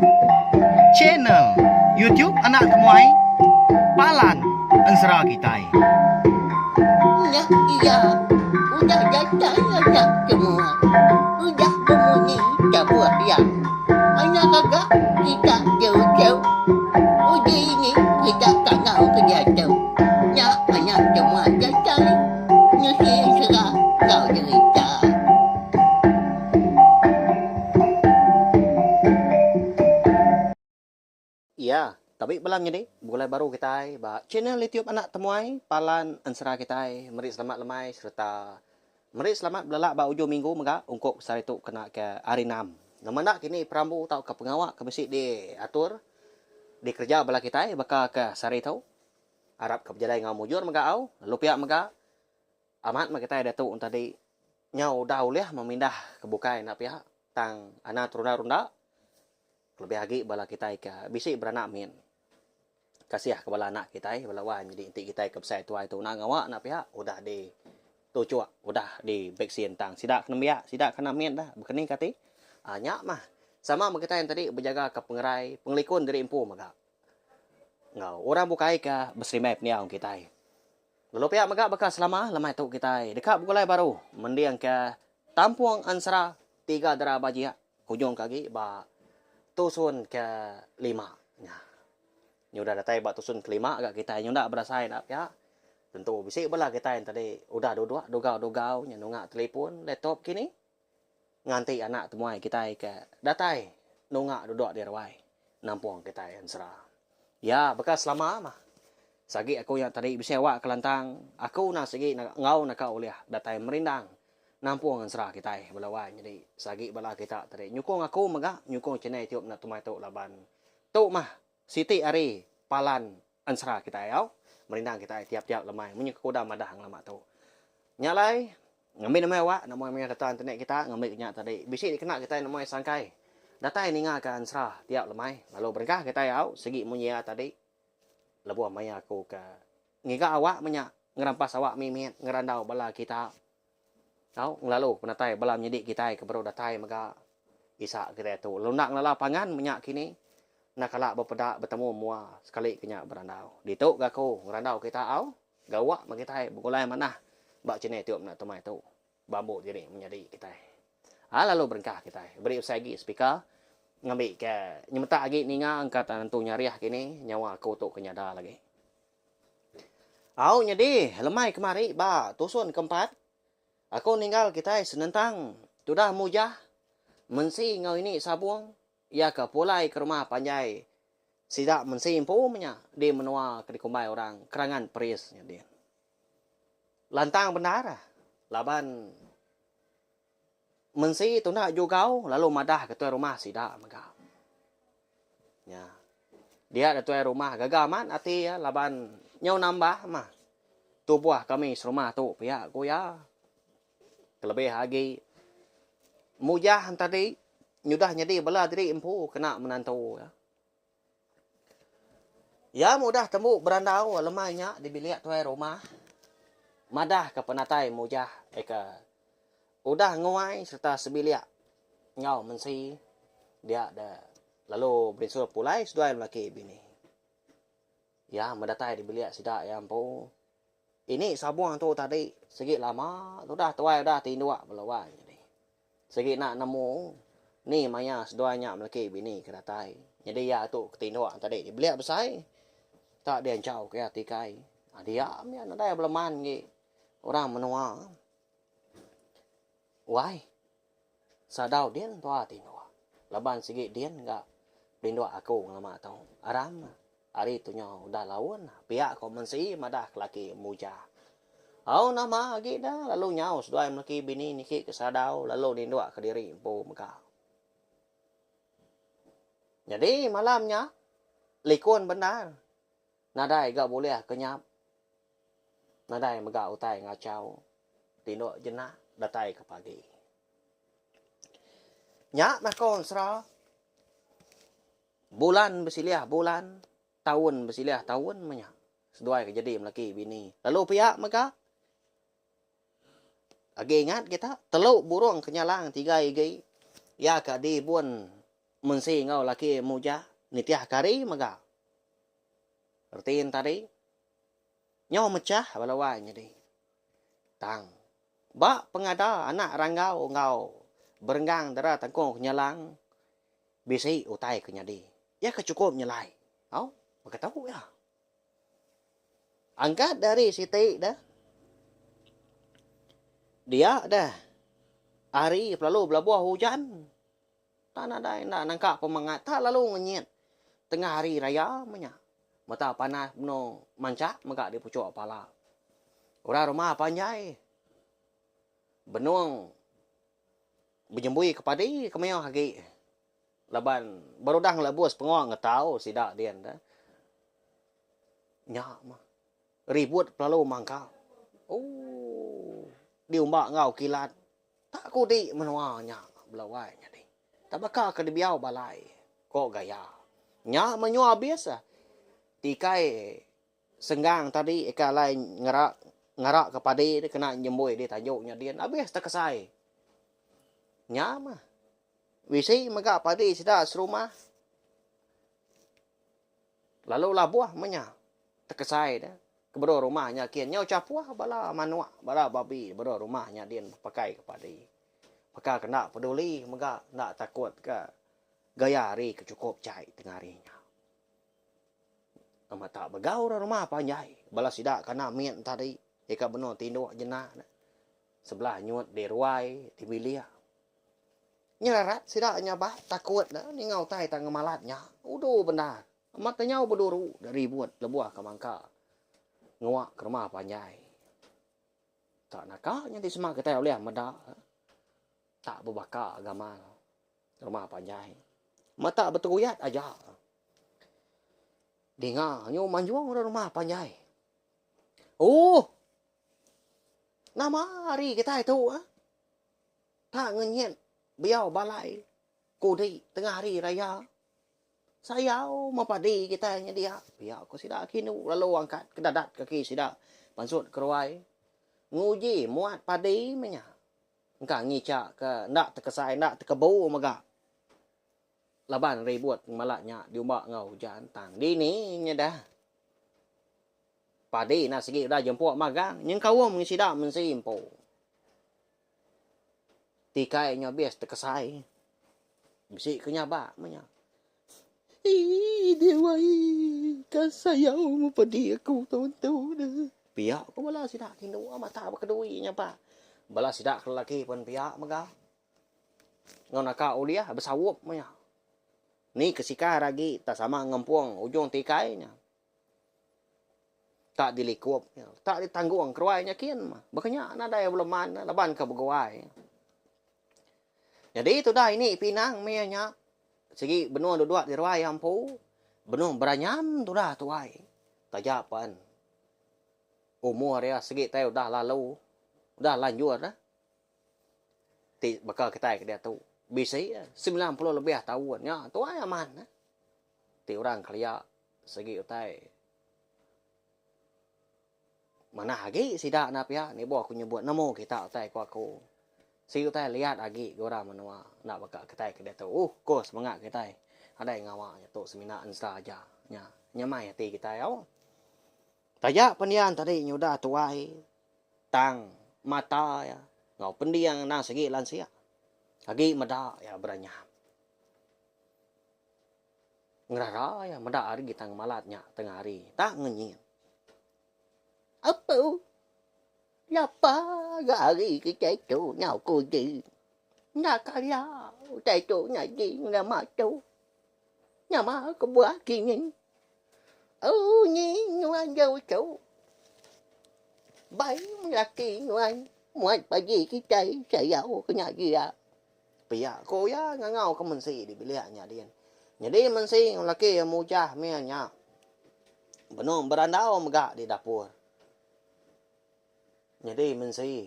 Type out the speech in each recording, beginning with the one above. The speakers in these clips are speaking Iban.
Channel YouTube Anak Temuai Palan Ensera Kitai. Nya iya udah datai anak temuai udah bemunyi tabuh iya. Anak gaga kita jauh-jauh uji ini kita kangau ke diatu. Nya anak temuai datai nusi ensera enggau jerita. Iya, tabi bala menyadi begulai baru kitai ba channel YouTube Anak Temuai Palan Ensera kitai meri selamat lemai sereta meri selamat belelak ba ujung minggu mega ungkup sehari tu kena ke hari enam. Nama enda kini perambu tauka pengawa ke bisi diatur dikereja bala kitai baka ke sehari tu. Arap ke bejalai enggau mujur mega au lalu pia mega Amat meh kitai diatu entadi nyau udah ulih memindah ke bukai enda pia tang anak terunda-runda kelebih agi bala kitai ke bisi beranak min. Kasih ke bala anak kitai bala wai nyadi enti kitai ke besai tuai tu enda ngawa enda pia udah di tuchuk udah di vaksin tang sida ke nembiak sida ke anak mit dah bekeni ke ati aaa nya mah sama meh kitai entadi bejaga ke pengerai pengelikun diri empu mega enggau orang bukai ke beserimbai pendiau kitai. Lalu pia mega baka selama lemai tu kitai deka begulai baru mendingka Tampung Ensera Tiga Dera Bajik ujung ke agi ba tusun ke lima nya. Nyudah datai ba tusun ke lima ga kitai nyunda berasai enda pia. Tentu bisi bala kitai enti udah duduk dugau-dugau nya nunga telefon laptop kini. Nganti anak temuai kitai ke datai nunga duduk di ruai nampung kitai ensera. Iya baka selama mah. Sagi aku nya tadi bisi awak ke lantang aku enda sigi enggau naka ulih datai merindang nampung ensera kitai bala wai nyadi sagi bala kita tadi nyukung aku mega nyukung channel youtube enda temuai tu laban tu mah siti ari palan ensera kitai au merindang kitai tiap-tiap lemai munyi ke udah madah ngelama tu. Nya alai Ngambi nemai awak nemoi mayuh data internet kita ngambi nya tadi bisi dikena kitai nemoi sangkai datai ninga ka ensera tiap lemai lalu berengkah kitai au sigi munyi iya tadi lebuh maya aku ke ngiga awak menya ngerampas awak mimit ngerandau bala kita au ngelalu penatai bala menyedi kitai ke baru datai mega isa kitai tu lalu enda ngelala pangan menya kini enda kala bepeda betemu mua sekali ke nya berandau ditu ga aku ngerandau kita au. Gawa meh kitai begulai manah ba channel tu mena temai tu bambu diri menyadi kitai. Ha lalu berengkah kitai beri besai agi speaker ngambi ke nyemetak agi ninga engka tak nentu nyarih kini nyawa aku tu ke nyada lagi. Au nyadi lemai kemari ba tusun ke empat aku ninggal kitai senentang tudah mujah mensi enggau ini sabung iya ke pulai ke rumah panjai sida mensi empu menya di menua ke dikumbai orang Kerangan Peris nya din. Lantang bendar laban mensi tunda jugau lalu madah ke tuai rumah sida mega. Nya. Dia da tuai rumah gaga amat ati iya laban nyau nambah mah tubuh kami serumah tu pia ku iya. Kelebih agi, Mujah entadi nyudah nyadi bala diri empu kena menantu iya. Iya mudah tembu berandau lemai nya di bilik tuai rumah madahka penatai Mujah eka udah nguai sereta sebilik enggau mensi dia da lalu berinsur pulai seduai lelaki bini. Iya medatai di bilik sida iya empu. Ini sabung tu tadi sigi lama tudah tuai udah tinduk bala wai nyadi. Sigi enda nemu ni maya seduai nya meleki bini ke datai. Nyadi iya tu ke tinduk tadi dibelik besai tak dianchau ke iya tikai. Dia mih nadai beleman agi orang menua. Wai. Sadau din tua tinduk laban sigi din ga pelinduk aku ngelama tu. Aram. Ari tu nyau udah laun, pia ko Mensi madah ke laki Muja. Au nama agi da lalu nyau seduai melaki bini niki ke sadau lalu ninduk ke diri empu mega. Nyadi malam nya likun bendar nadai ga bulih ke nyap nadai mega utai ngachau tinduk jenak datai ke pagi. Nya meh ko ensera. Bulan besilih bulan, taun besilih taun meh nya seduai ke jadi melaki bini. Lalu pia mega agi ingat kita telu burung kenyalang tiga igi iya ka dibun. Mensi enggau laki Mujah nitih ke hari mega. Reti nya tadi, nyau mechah bala wai nyadi. Tang, ba pengada anak Ranggau enggau Berenggang Dara Tangkung Kenyalang bisi utai ke nyadi. Iya ke chukup nyelai. Au, baka tu iya. Angkat dari siti deh. Dia deh hari pelalu belabuh ujan. Tak nadai enda nangka pemangat tak lalu ngenyit tengah hari raya meh nya. Mata panas benung manchak mega di puchuk pala. Orang rumah panjai benung bejembui ke padi ke mayuh agi laban berudang lebus pengawa ngetau sida din deh. Nya mah ribut pelalu mangka. Ooh diumba enggau kilat. Tak kudi menua nya belawai nyadi. Tak baka ke dibiau balai, ko gaya. Nya menyua abis ah. Tikai senggang tadi ke alai ngera ngara ke padi kena nyembui di tanju nya din abis tekesai. Nya mah. Bisi mega padi sida serumah. Lalu labuh meh nya tekesai ne ke bedau rumah nya kin nyau chapuh bala manuk bala babi bedau rumah nya din bepakai ke padi. Baka ke enda peduli mega enda takut ka gaya hari ke chukup jai tengah hari nya. Amat tak begau ra rumah panjai bala sida ke anak mit tadi ika benung tinduk jenak ne sebelah nyut di ruai di bilik. Nyerarat sida nya bah takut ne ninga utai tang ngemalat nya. Udu bendar. Amat nyau beduru da ribut lebuh ke mangka nguak ke rumah panjai. Tak naka nya ti sema kitai ulih meda tak bebaka gamal rumah panjai. Meta beteruyat aja. Dinga nyu manjung orang rumah panjai. Ooh. Nama hari kitai tu ah. Tak ngenyit biau balai kudi tengah hari raya. Sayau mepadi kitai nya dia. Pia ku sida kinu lalu angkat ke dadat kaki sida pansut ke ruai. Nguji muat padi meh nya. Engka ngicha ke enda tekesai enda tekebu mega. Laban ribut ngemala nya diumba enggau ujan tang dini nya dah. Padi enda sigi udah jempuk magang nyengkaum ngi sida mensi empu. Tikai nya abis tekesai. Bisi ke nyabak meh nya. Ii deh wai ka sayau meh padi aku taun tu deh. Pia ko bala sida ke indu mata bekedui nyabak. Bala sida ke lelaki pun pia mega. Enggau naka ulih besaup meh nya. Ni ke sikar agi tak sama ngempung ujung tikai nya. Tak dilikup nya, tak ditanggung keruai nya kin mah. Baka nya nadai beleman laban ke beguai. Nyadi tudah ini pinang mih nya sigi benung duduk di ruai iya empu, benung beranyam tudah tuai. Taja pen umur iya sigi tai udah lalu, udah lanjur dah. Ti baka kitai ke diatu bisi 90 lebih taun nya tuai amat. Ti orang kelia sigi utai manah agi sida enda pia nibuh aku nyebut nemu kita utai ku aku. Sigi utai liat agi ga orang menua enda baka kitai ke diatu. Uh ko semengat kitai adai ngawa nya tu semina ensera aja nya nyamai ati kitai au. Taja pendian tadi nyudah tuai tang mata iya enggau pending endang sigi lansik agi meda iya beranyam. Ngerara iya meda ari tang malat nya tengah hari tak ngenyit. Apu. Lapa ga ari kitai tu nyau kudi. Enda kala utai tu nyadi ngelama tu. Nama kebuah kini. Ooh nyi nuan jauh tu. Bai laki nuan muat pagi kitai sayau kena dia. Pia ku iya ngangau ke mensi di bilik nya din. Nyadi mensi enggau laki iya mujah mih nya benung berandau mega di dapur. Nyadi mensi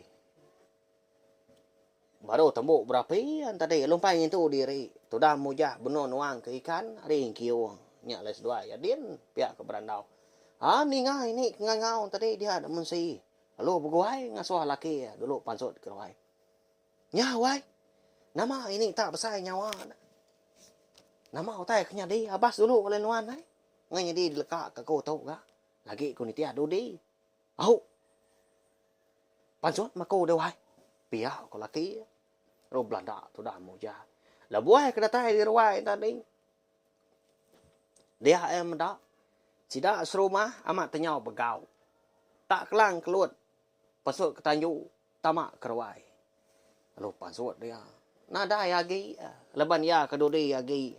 baru tembu berapi tadi lumpai ngintu diri tudah mujah benung nuang ke ikan ari engkiung nya alai seduai iya din pia ke berandau. Haa ninga ini ke ngangau tadi dia mensi lalu beguai ngasuh laki iya dulu pansut keruai. Nya wai. Nama ini tak besai nyawa ne. Nama utai ke nyadi abas dulu ulih nuan ai. Ngai nyadi dileka ke aku tu ga. Lagi ku nitih dudi. Au. Pansut meh aku deh wai. Pia ku laki ru belanda tudah mujah. Lebuh ke datai di ruai tadi dia iya meda sida serumah amat tenyau begau. Tak kelang kelut pasut ke tanju tama ke ruai. Lalu pansut dia nadai agi laban iya ke dudi agi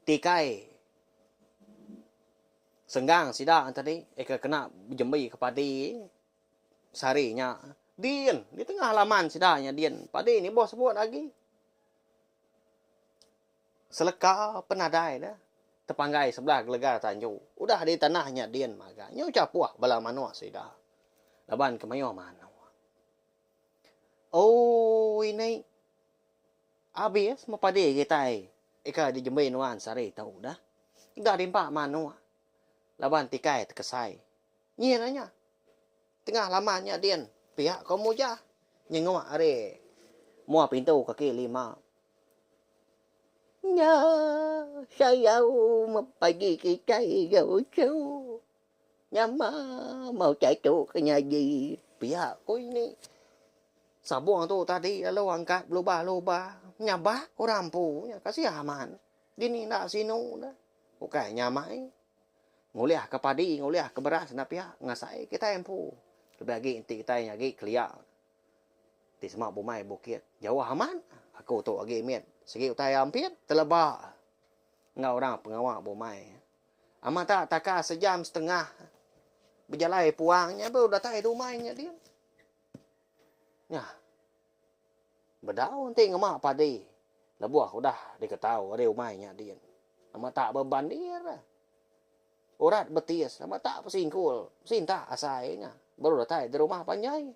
tikai senggang sida tadi ke kena bejembi ke padi sehari nya din di tengah laman sida nya din padi nibuh sebut agi. Seleka penadai ne tepanggai sebelah gelegar tanju udah di tanah nya din maga nyu chapuh bala manuk sida laban ke mayuh manuk. Ooh ini abis mepadi kitai ika dijembi nuan sehari tu dah. Udah dimpa manuk laban tikai tekesai. Nyin nya tengah laman nya din pia ko Mujah nyenguk ari mua pintu kaki lima. Nya sayau mepagi kitai ga uchu. Nyama mau utai tu ke nyadi. Pia ku ini. Sabung tu tadi lalu angkat belubah-lubah nyabak orang empu nya kasih amat. Dini enda sinu dah. Ukai nyamai. Ngulihka padi, ngulihka beras enda pia ngasai kitai empu. Lebih agi enti kitai agi kelia ti sema bumai bukit jauh amat aku tu agi mit sigi utai ampit teleba enggau orang pengawa bumai. Amat tak taka sejam setengah bejalai puang nya baru datai dumai nya din. Nya. Bedau enti ngema padi lebuh udah diketau ari umai nya din. Nama tak bebandir. Urat betis nama tak besingkul sintak asai nya baru datai di rumah panjai.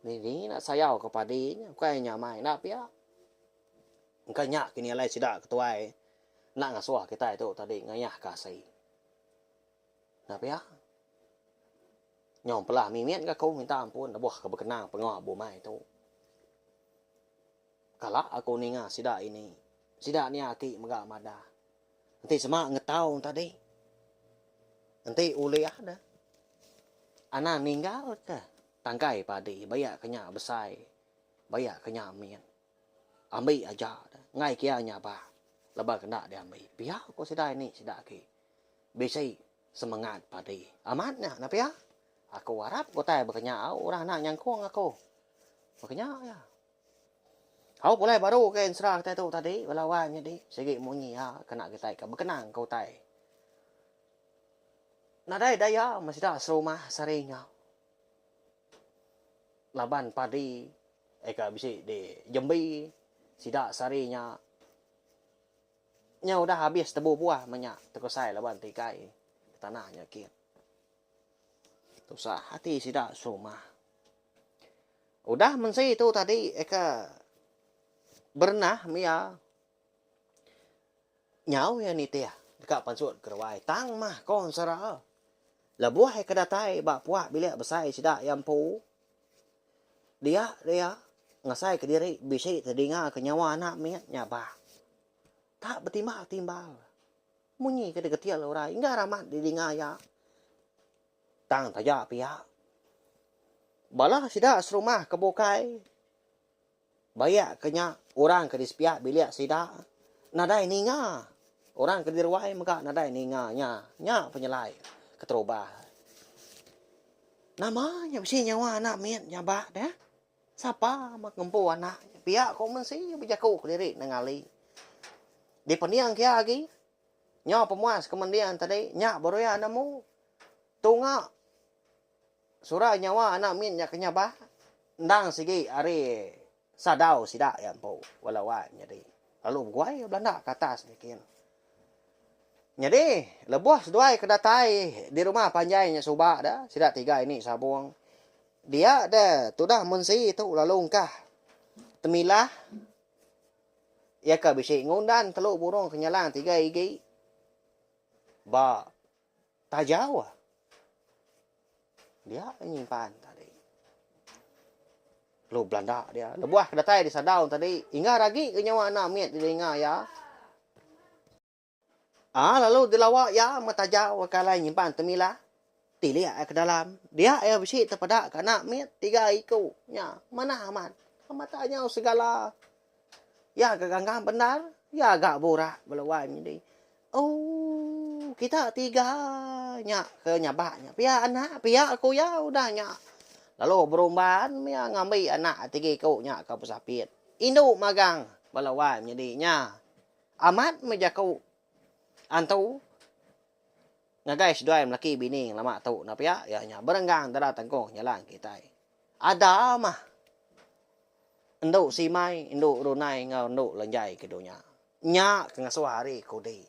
Dini enda sayau ke padi nya ukai nyamai enda pia. Engka nya kini alai sida ketuai enda ngasuh kitai tu tadi ngayah ke asi. Enda pia. Nyau pelah mimit ga aku minta ampun lebuh ke bekenang pengawa bumai tu. Kala aku ninga sida ini, sida nia aki mega madah. Enti sema ngetau tadi, enti ulih deh anang ninggal ke tangkai padi bayak ke nya besai, bayak ke nya mit. Ambi aja deh, enggai kia nyabak laban ke enda diambi. Pia ku sida ini sida aki. Bisi semengat padi. Amat nya nah pia. Aku arap ke utai baka nya au orang anak nyangkung aku. Baka nya iya. Au pulai baru ke ensera kitai tu tadi bala wang nyadi sigi munyi iya kena kitai ke bekenang ke utai. Nadai daya meh sida serumah sehari nya. Laban padi eka bisi di jembi sida sehari nya. Nya udah abis tebu buah meh nya tekusai laban tikai tanah nya kin. Tusah ati sida serumah. Udah mensi tu tadi eka berenah mia nyau iya nitih deka pansut keruai tang mah ko ensera. Lebuh eka datai ba puak bilik besai sida iya empu dia dia ngasai kediri bisi tedinga ke nyawa anak mit nya bah. Tak betimbal-timbal. Munyi ke digetil orang inggar amat didinga iya. Tang taja pia. Bala sida serumah ke bukai bayak ke nya orang ke disepiak bilik sida nadai ninga. Orang ke diruai mega nadai ninga nya. Nya penyelai keterubah. Nama nya bisi nyawa anak mit nyabak deh. Sapa meh ngempu anak nya pia ko mensi bejaku kediri nengali. Dipening kia agi nyau pemuas ke mending tadi nya baru iya nemu tunga sura nyawa anak mit nya ke nyabak endang sigi ari sadau sida iya empu bala wai nyadi lalu beguai belanda ke atas nyikin. Nyadi lebuh seduai ke datai di rumah panjai nya suba da sida tiga ini sabung Dia deh tudah mensi tu lalu engkah temilah iya ke bisi ngundan telu burung kenyalang tiga igi ba tajau. Dia nyimpan tadi. Lalu belanda dia. Lebuh ke datai di sadau tadi, inggar agi ke nyawa anak mit didinga iya. Aa lalu dilawa iya meh tajau ke alai nyimpan temilah. Tilik iya ke dalam. Dia iya bisi tepeda ke anak mit tiga iku nya. Manah amat. Mata nyau segala. Iya ga ganggam bendar, iya ga burak bala wai menyadi. Ooh kita tiga nya ke nyabak nya pia anak pia ku iya udah nya. Lalu berumban iya ngambi anak tiga iku nya ke besapit. Indu magang bala wai menyadi nya. Amat meh jaku antu ngagai seduai melaki bini ngelama tu enda pia iya nya berenggang dara tengkong nyelang kitai. Ada mah. Endu Simai, Endu Runai enggau Endu Lenjai ke dunya. Nya ke ngasuh hari kudi.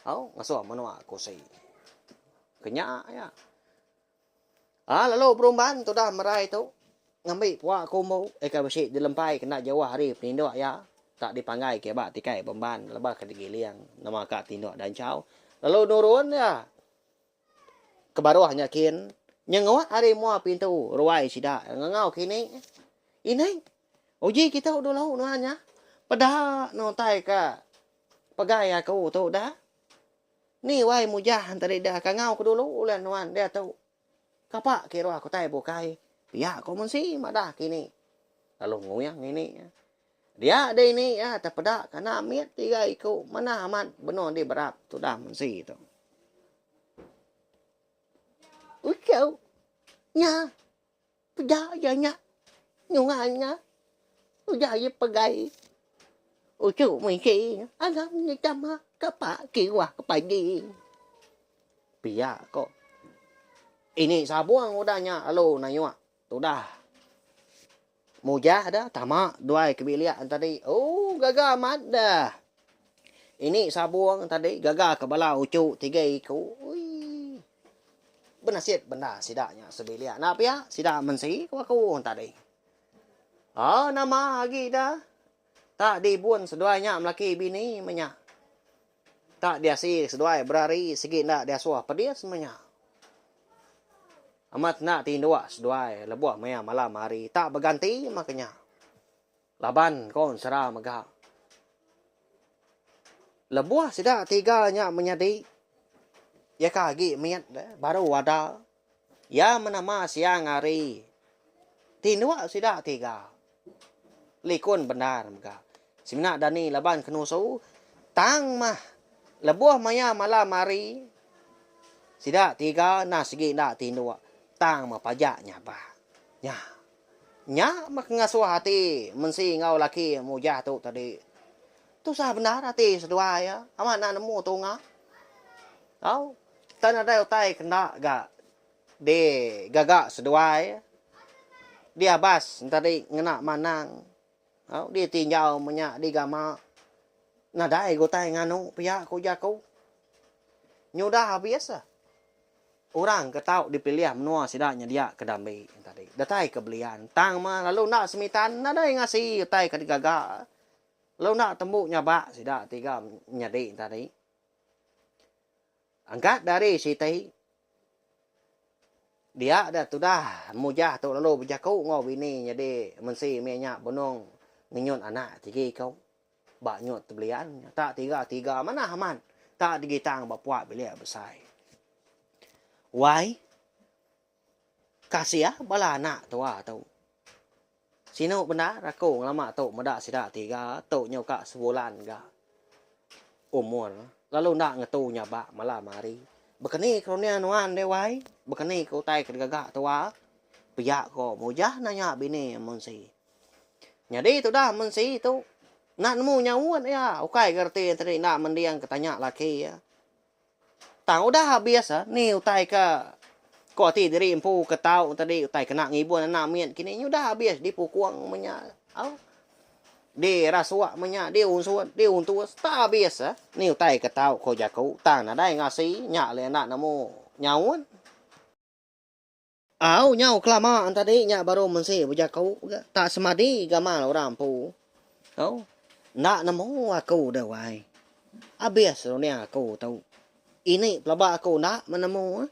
Au ngasuh menua kusi. Ke nya iya. Aa lalu berumban tudah merai tu ngambi pua kumbu ika bisi dilempai kena jauh ari peninduk iya tak dipanggai ke ba tikai bemban lebuh ke digiling nama ka tinduk danchau lalu nurun iya. Ke baruh nya kin, nyenguk ari mua pintu ruai sida ngangau kini. Ini, uji kitu dulu nuan nya. Peda nutai ka pegai aku tu dah. Ni wai mujah enti dah kangau ke dulu ulih nuan diatu. Kapa kiruh ke utai bukai, pia ko mensi madah kini. Lalu nguyang ini. Dia deh ini iya tepeda kana mit tiga iku manah amat benung diberap tudah mensi tu. Uchu nya peda iya nya nyungai nya udah iya pegai uchu misi anang nya tama kapa kiruh ke pagi. Pia ko ini sabung udah nya lalu nayuk tudah. Mujah dah tama duai ke bilik tadi. Ooh gaga amat dah. Ini sabung tadi gaga ke bala uchu tiga iku. Uii. Benasit bendar sida nya sebilik enda pia sida mensi ku aku tadi. Aa nama agi dah. Tak dibun seduai nya melaki bini meh nya. Tak diasi seduai berari sigi enda diasuh pedis meh nya. Amat enda tinduk seduai lebuh maya malam hari tak beganti meh ke nya. Laban ko ensera mega. Lebuh sida tiga nya menyadi iya ka agi mit baru ada iya menama siang hari tinduk sida tiga. Likun bendar mega. Semina dani laban ke nusu tang mah lebuh maya malam hari sida tiga enda sigi enda tinduk tang meh pajak nyabak. Nya. Nya meh ke ngasuh ati mensi enggau laki mujah tu tadi. Tusah bendar ati seduai iya amat enda nemu tunga. Au tang nadai utai ke enda ga Di gaga seduai di abas entadi ngena manang au di tinjau menya di gama nadai ga utai nganu pia ku jaku. Nyudah abis orang ke tau dipilih menua sida nyedia ke dambi entadi datai ke belian tang meh lalu enda semitan nadai ngasi utai ke digaga lalu enda tembu nyabak sida tiga menyadi entadi. Angkat dari siti dia da tudah mujah tu lalu bejaku enggau bini nyadi mensi mih nya benung ngenyut anak tigi ko ba nyut tebelian nya tak tiga tiga manah amat tak digitang ba puak bilik besai. Wai kasih bala anak tua tu. Sinu bendar aku ngelama tu meda sida tiga tu nyau ka sebulan ga umur lalu enda ngetu nyabak malam hari. Baka ni ke runding nuan deh wai? Baka ni ke utai ke digaga tua? Pia ko Mujah nanya bini Mensi. Nyadi tudah Mensi tu enda nemu nyaut iya ukai ga reti enti enda mending ke tanya laki iya. Tang udah abis ni utai ke ko ati diri empu ke tau tadi utai kena ngibun anak mit kini nya udah abis dipukung menya au dirasuk menya diunsut diuntus tak abis ni utai ke tau ko jaku tang nadai ngasi nya alai enda nemu nyaut. Au nyau kelama tadi nya baru mensi bejaku ga tak semadi gamal orang empu. Au enda nemu aku deh wai. Abis runding aku tu. Ini pelaba aku enda menemu.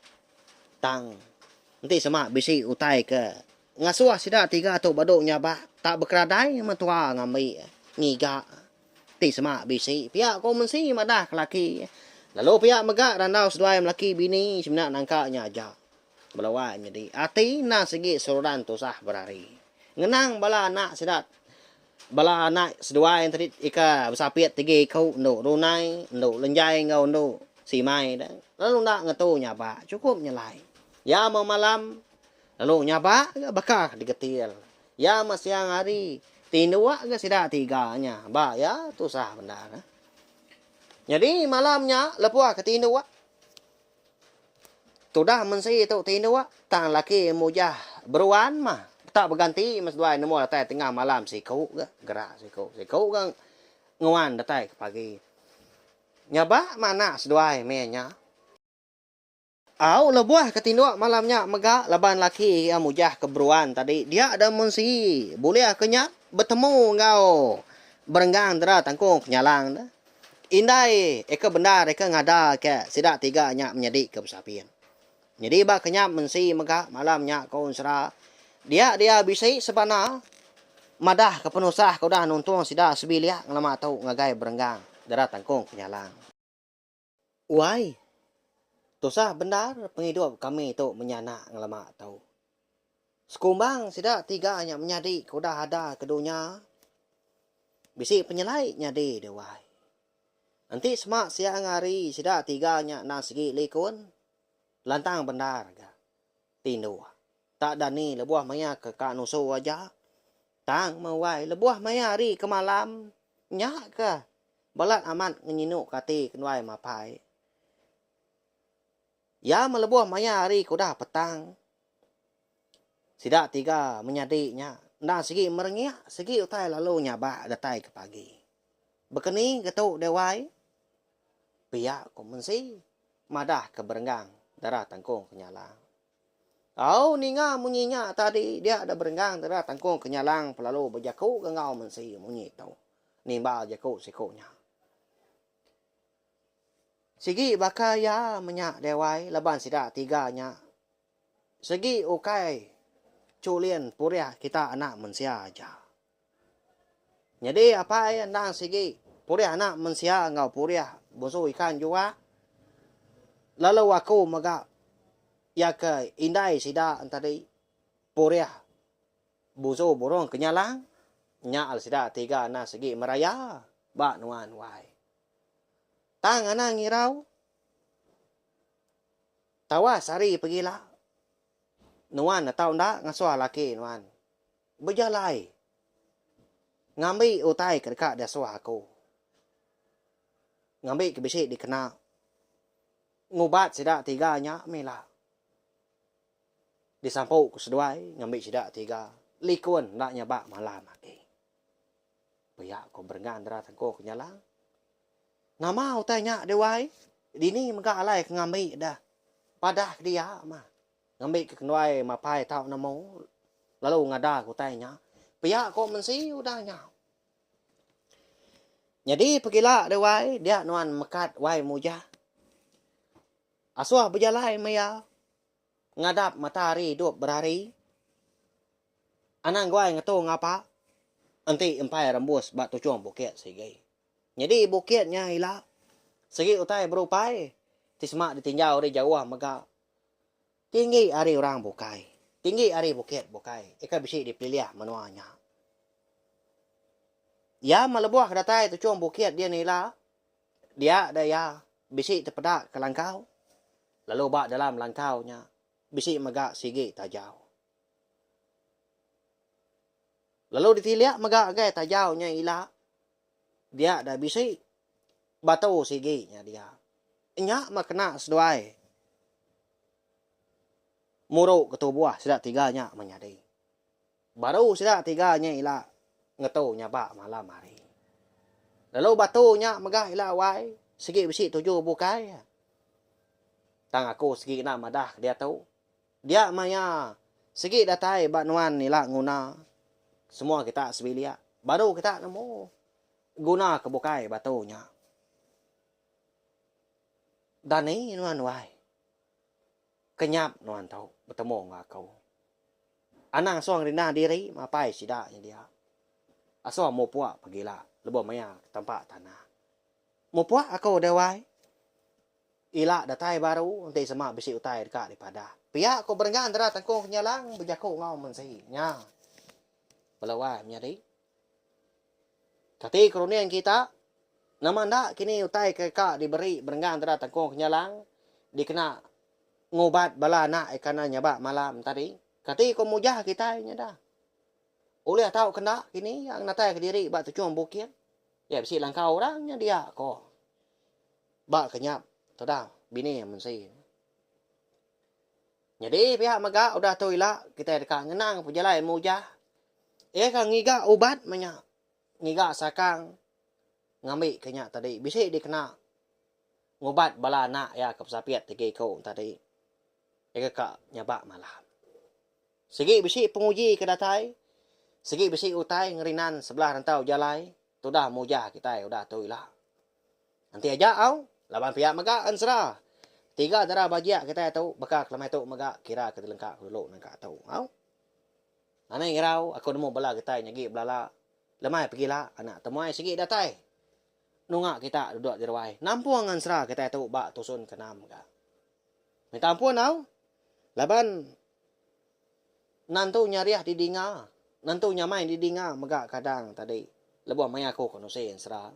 Tang enti sema bisi utai ke. ngasuh sida tiga tu badu nyabak tak bekeradai mentua ngambi ngiga ti sema bisi pia ko mensi madah ke laki. Lalu pia mega randau seduai melaki bini semina nangka nya aja. Bala wai nyadi ati endang sigi seruran tusah berari. Ngenang bala anak sida bala anak seduai enti ika besapit tigi iku endu Runai, endu Lenjai enggau endu Simai de lalu enda ngetu nyabak chukup nyelai. Iya memalam lalu nyabak ga baka digetil. Iya meh siang hari tinduk ga sida tiga nya ba iya tusah bendar. Nyadi malam nya lebuh ke tinduk. Tudah mensi tu tinduk tang laki mujah beruan mah tak beganti meh seduai nemu datai tengah malam siku ga gerak siku siku ga nguan datai ke pagi. Nyabak mah anak seduai meh nya. Au lebuh ke tinduk malam nya mega laban laki iya mujah ke beruan tadi dia da mensi bulih ke nya betemu enggau berenggang dera tangkung kenyalang ne. Indai eka bendar eka ngada ke sida tiga nya menyadi ke besapin. Nyadi ba kenyap mensi mega malam nya ko ensera dia dia bisi sebana madah ke penusah ke udah nuntung sida sebilik ngelama tu ngagai berenggang dara tangkung kenyalang. Wai. Tusah bendar pengidup kami tu menyanak ngelama tu. Sekumbang sida tiga nya menyadi ke udah ada ke dunya, bisi penyelai nyadi deh wai. Enti sema siang hari sida tiga nya endang sigi likun, lantang bendar ga tinduk. Tak dani lebuh maya ke ka nusu aja. Tang meh wai lebuh maya hari ke malam nya ke balat amat ngenyinu ke ati kenduai mapai. Iya meh lebuh maya hari ke udah petang. Sida tiga menyadi nya endang sigi merengik sigi utai lalu nyabak datai ke pagi. Bekeni ke tu deh wai? Pia ku Mensi madah ke berenggang dara tangkung kenyalang. Au ninga munyi nya tadi dia da berenggang dara tangkung kenyalang pelalu bejaku ke enggau Mensi munyi tu nimbal jaku siku nya. Sigi baka iya menya deh wai laban sida tiga nya Segi ukai chulin purih kita anak mensia aja. Nyadi apai endang sigi purih anak mensia enggau purih bunsu ikan juak. Lalu aku mega iya ke indai sida entadi purih bunsu burung kenyalang nya al sida tiga endang sigi meraya ba nuan wai. Tang anang ngirau. Tawas hari pegila, nuan atau enda ngasuh laki nuan bejalai ngambi utai ke deka diasuh aku. Ngambi ke bisi dikena ngubat sida tiga nya mih ila. Disampu ku seduai ngambi sida tiga likun enda nyabak malam agi. Pia ko Berenggan dera tengko ke nyalang. Nama utai nya deh wai? Dini mega alai ke ngambi deh. Padah ke dia mah. Ngambi ke kenduai mapai tau nemu lalu ngada ke utai nya. Pia ko mensi udah nya. Nyadi pegila deh wai dia nuan mekat wai mujah. Asuh bejalai maya ngadap matahari idup berari. Anang guai ngetu ngapa enti empai rembus ba tuchung bukit sigi. Nyadi bukit nya ila sigi utai berupai ti sema ditinjau ari jauh mega tinggi ari orang bukai, tinggi ari bukit bukai ika bisi dipilih menua nya. Iya meh lebuh ke datai tuchung bukit din ila dia da iya bisi tepeda ke langkau lalu ba dalam langkau nya bisi mega sigi tajau. Lalu ditilik mega agai tajau nya ila dia da bisi batu sigi nya dia. Nya meh kena seduai muru ke tubuh sida tiga nya menyadi. Baru sida tiga nya ila ngetu nyabak malam hari. Lalu batu nya mega ila wai sigi bisi tuju bukai. Tang aku sigi enda madah diatu. Dia maya sigi datai ba nuan ila nguna semua kita sebilik baru kita nemu guna ke bukai batu nya. Dani nuan wai. Kenyap nuan tu betemu enggau aku. Anang asuh ngerindang diri mapai sida nya dia. Asuh mupuk pagila lebuh maya tampa tanah. Mupuk aku deh wai. Ila datai baru enti sema bisi utai deka dipadah. Pia ku berengga entara tengkung kenyalang bejaku enggau mensi nya. Bala wai menyadi. Kati ku runding kita, nama enda kini utai ke ka diberi berengga entara tengkung kenyalang dikena ngubat bala anak ikana nyabak malam tadi? Kati ku mujah kitai nya dah. Ulih tau ke enda kini iya ngenatai kediri ba tuchung bukit? Iya bisi langkau orang nya dia ko. Ba kenyap tudah bini mensi. Nyadi pia mega udah tu ila kitai deka ngenang pejalai mujah iya ka ngiga ubat meh nya ngiga sakang ngambi ke nya tadi bisi dikena ngubat bala anak iya ke pesapit igi iku tadi iya ka nyabak malam. Sigi bisi penguji ke datai sigi bisi utai ngerinan sebelah rantau jalai tudah mujah kitai udah tu ila. Enti aja au, laban pia mega ensera. Tiga dara bajik kitai tu baka kelemai tu mega kira ke dilengka ke dulu nengka tu au. Anang irau aku nemu bala kitai nyagi belala lemai pegila anak temuai sigi datai nunga kita duduk di ruai nampung ensera kitai tu ba tusun ke enam ga. Minta ampun au laban Nentu nyarih didinga, nentu nyamai didinga mega kadang tadi lebuh maya aku ke nusi ensera.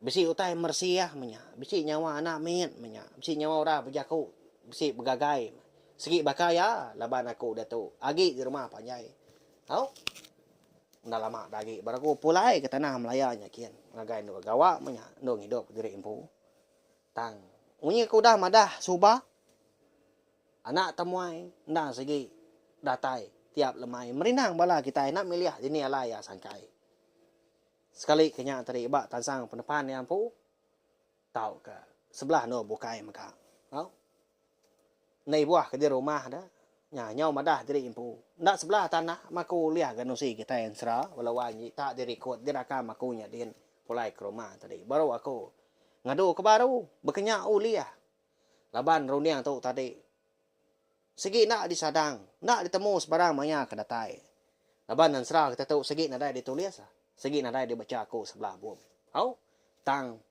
Bisi utai meresiah menya, bisi nyawa anak mit menya, bisi nyawa orang bejaku, bisi begagai. Sigi baka iya laban aku diatu agi di rumah panjai. Au. Enda lama da agi baru aku pulai ke tanah Malaya nya kin ngagai endur gawa menya, endur ngidup diri empu. Tang munyi ke udah madah suba Anak temuai endang sigi datai tiap lemai merindang bala kitai enda milih dini alai iya sangkai. Sekali ke nya tadi ba tansang penepan iya empu tauka sebelah endur bukai mega. Au. Enda ibuh ke di rumah de nya nyau madah diri empu. Enda sebelah tanah maku ulih ga nusi kitai ensera bala wai nyi tak dirikod dirakam aku nya din pulai ke rumah tadi baru aku ngadu ke baru bekenya ulih. Laban runding tu tadi sigi enda disadang, enda ditemu sebarang maya ke datai. Laban ensera kita tu sigi nadai ditulis, sigi nadai dibacha aku sebelah bup. Au, tang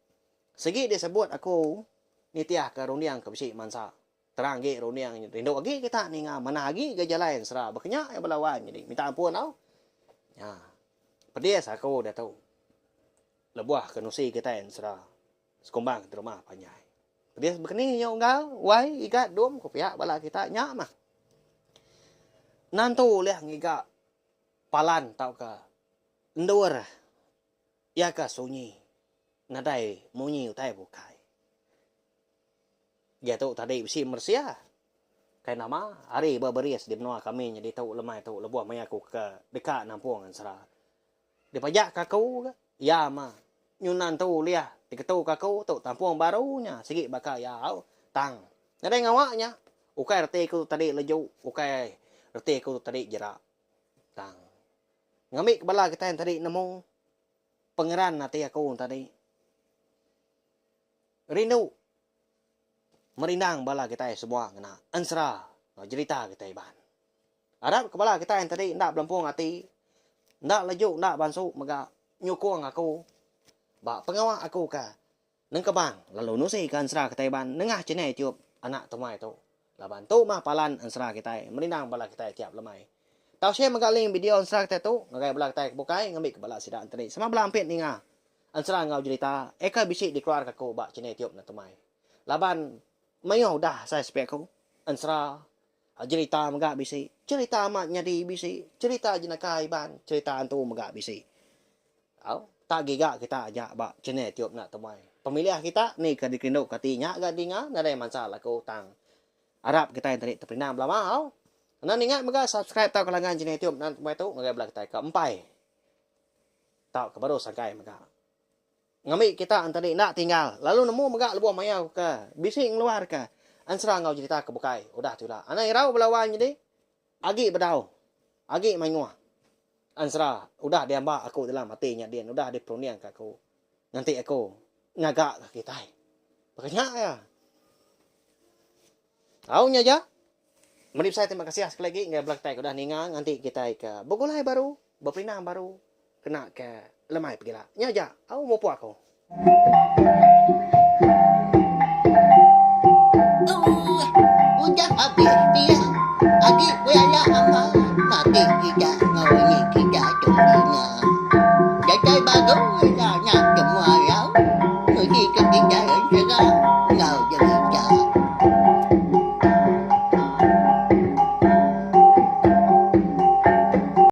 sigi disebut aku nitihka runding ke bisi mansa. Terang agi runding rindu agi kita ninga manah agi ga jalai ensera baka nya iya bala wai nyadi. Minta ampun au. Nya. Pedis aku diatu lebuh ke nusi kitai ensera. Sekumbang ti rumah panjai. Pedis bekeni nya unggal, wai, igat, dum ku pia bala kita nya mah. Nantu ulih ngiga palan tauka endur iya ke sunyi nadai munyi utai bukai. Diatu tadi bisi meresia kai nama hari beberis di menua kami nyadi tu lemai tu lebuh maya ku ke deka nampung ensera. Dipajak ka aku ga, iya mah nyunan tu ulih diketu ka aku tu tampung baru nya sigi baka iya au. Tang nadai ngawa nya ukai reti aku tu tadi leju ukai reti aku tu tadi jera. Tang ngambi ke bala kitai tadi nemu pengeran ati aku tadi rindu merindang bala kitai semua ngena ensera enggau jerita kitai Iban. Arap ke bala kitai tadi enda belempung ati, enda leju enda bansu mega nyukung aku ba pengawa aku ke nengkebang lalu nusi ke ensera kitai Iban nengah channel YouTube Anak Temuai tu. Laban tu mah palan ensera kitai merindang bala kitai tiap lemai. Tau share mega link video ensera kitai tu ngagai bala kitai ke bukai ngambi ke bala sida enteri sama bala ampit ninga ensera enggau jerita eka bisi dikeluar ke aku ba channel YouTube Anak Temuai. Laban mayuh udah asai sepi aku ensera Jerita mega bisi. Cherita amat nyadi bisi. Cherita jenaka Iban, cherita antu mega bisi. Au, tak giga kita aja ba channel tiup enda temuai. Pemilih kita ni ke dikerindu ke ati nya ga dinga nadai mansa laku tang arap kitai enti teperindang belama au. Enda ningat mega subscribe tauka langgan channel tiup enda temuai tu ngagai bala kitai ke empai tauka baru sangkai mega. Ngambi kita entadi enda tinggal lalu nemu mega lebuh maya ke bisi ngeluarka ensera enggau jerita ke bukai udah tu ila. Anang irau bala wang nyadi agi bedau agi mayuh ensera udah diamba aku dalam ati nya din udah diperundingka aku nganti aku ngaga ka kitai. Baka nya iya. Au nya aja. Meri besai terima kasih sekali agi ngagai bala kitai ke udah ninga nganti kitai ke begulai baru, beperindang baru kena ke lemai pegila. Nya aja au mupuk aku. Udah abis pia agi belala amat mati kita enggau ini kita tu ninga. Datai baru.